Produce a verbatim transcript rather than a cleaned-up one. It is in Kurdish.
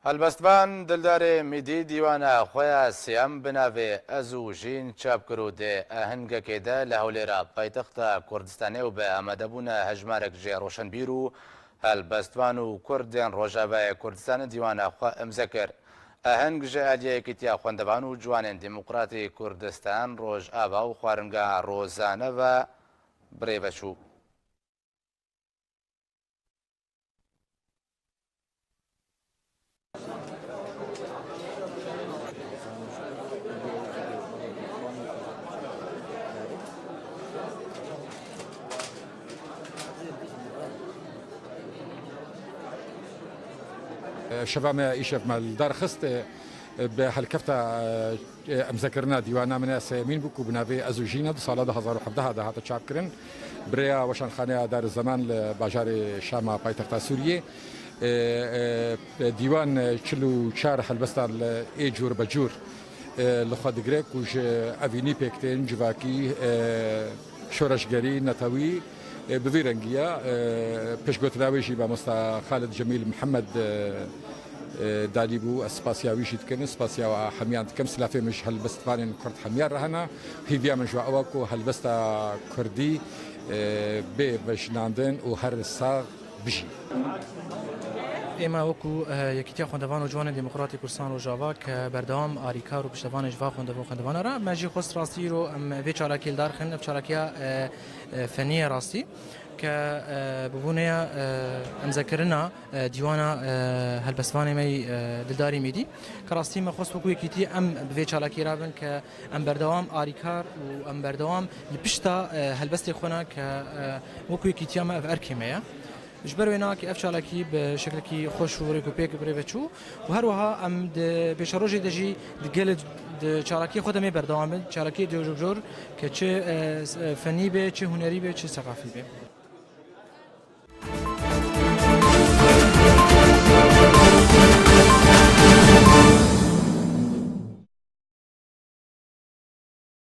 Helbestvan Dildarê Mîdî dîwana xwe ya sêyem bi navê Ez û Jîn çap kir û di ahengekê de li Hewlêra paytexta Kurdistanê û bi amadebûna hejmarek ji roşenbîr û helbestvan û Kurdên Rojavayê Kurdistanê dîwana xwe imze kir. Aheng ji aliyê Yekîtiya Xwendevan û Ciwanên Demokratî Kurdistan Rojava û Xwaringa Rozane ve bi rê ve çû. Şeva me îşev me li dar xist, bi helkefta, e, imzekirina dîwana min ya sêyemîn bû ku bi navê Ez û Jîn e, di sala du hazar û hevdeh de hate çapkirin. Bi rêya Weşanxaneya Darüzzeman li bajarê Şama paytexta Sûriyê. E, e, dîwan, e, çil û çar helbesta li ê cûr be cûr, e, li xwe digire ku ji evînî pêk tên, civakî, e, şoreşgerî, netewî, e, bi vî rengî ye. E, piştgotina wê jî mamosta Xalid Cemîl Mihemed, e, e, dalî bû. Ez spasiya wî jî dikim, spasiya hemiyan dikim. Silafê min ji helbestvanên Kurd hemiyan re hene. Hêviya min ji we ew e ku helbesta Kurdî, e, bê vejinandin û her sax bijî. ئێمە وەکو، ئە، یەکیتیا خوێندەوان و جوانێ دیموکراتی کوردستان ڕۆژاوا کە بەردەوام ئاریکار و پشتەوانێ ژڤا خوێندەوە خوێندەوانە را مەژی خۆست ڕاستی رو ئەم vê çalakî li dar xin ev çalakiya، ئە، ئە، فەنیە ڕاستی کە، ئە، ببوونەیە، ئە، ئەمزەکردنا، ئە، دیوانە، ئە، هەلبەستوانێ مەی، ئە، دلداری میدی کە ڕاستی مە خۆست وەکو یەکیتی ئەم بڤێ چالاکی رابن کە ئەم بەردەوام ئاریکار و ئەم بەردەوام li pişta، ئە، هەلبەستێ خوێنا کە، ئە، وەکو یەکیتیا مە ئەڤ ئەرکێ مەیە. Ji ber wê nakê ev çalakî bi şeklekî xweş û rêkûpêk bi rê ve çû û her wiha em di pêşerojê de jî di gelê di çalakiyê xwe de mê berdewam bin. Çalakiyê cor bi cor ke çi, e, s-, e, fenî be, çi hunerî be, çi seqafî be.